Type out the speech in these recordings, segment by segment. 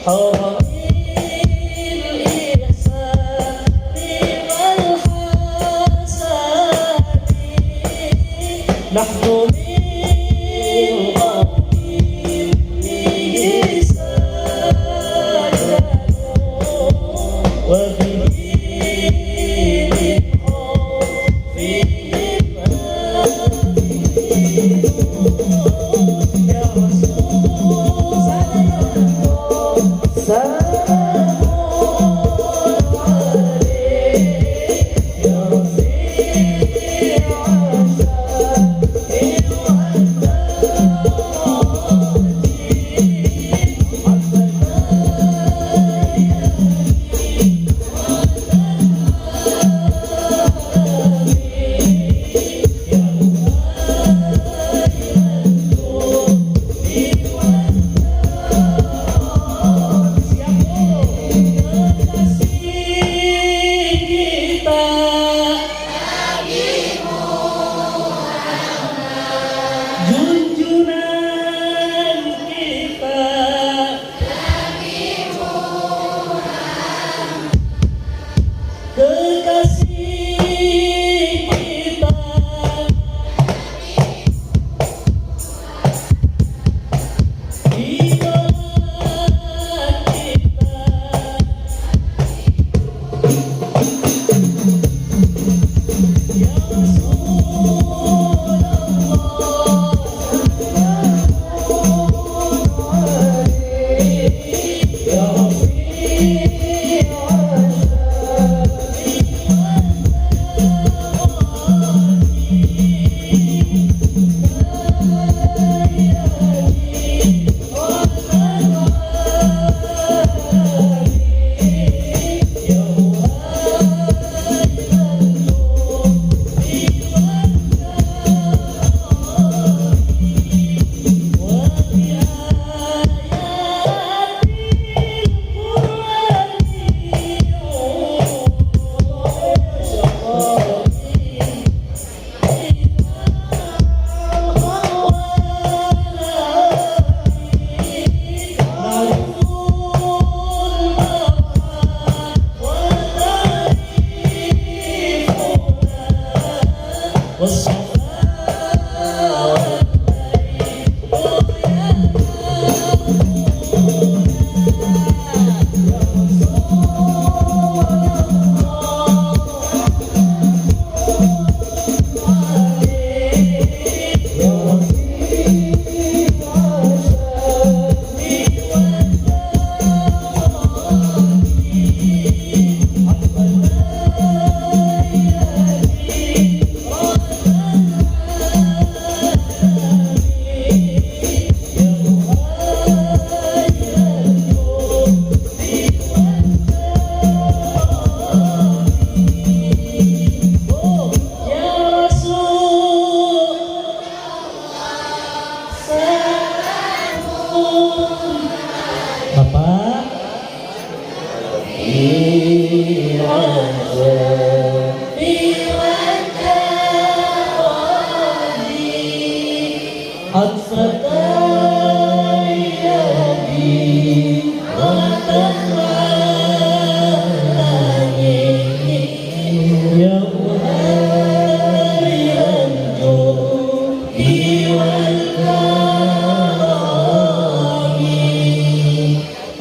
حرم الإحسان والحسن نحن من قبله سكنوا وبه من خوفهم آمنون يا رسول سلام عليك يا رفيع الشأن والدرجات حتى يا Kekasih kita junjungan kita kekasih kita idola kita Ya Rasulullah Ya Rafi'al Ya Rasul Salam Bapak يا مهيمن الجود والكرم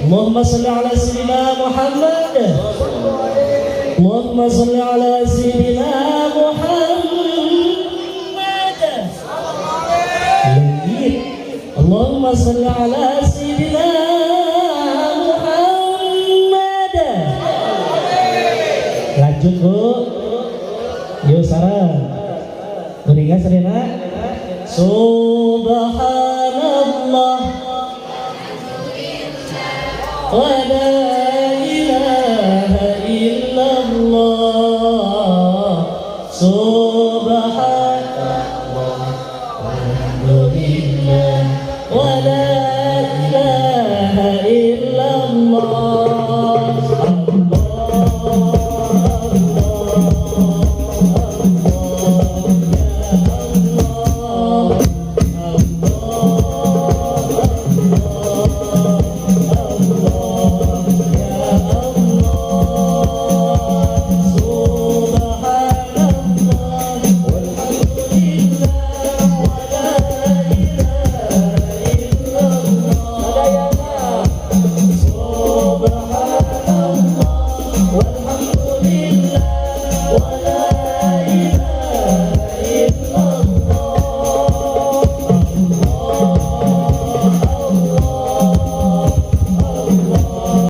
اللهم صل على سيدنا محمد اللهم صل على سيدنا محمد Legit. اللهم صل على سيدنا محمد. Lanjut, Bu. Yuk, sareng. Uninga Serena. Subhanallah. Wa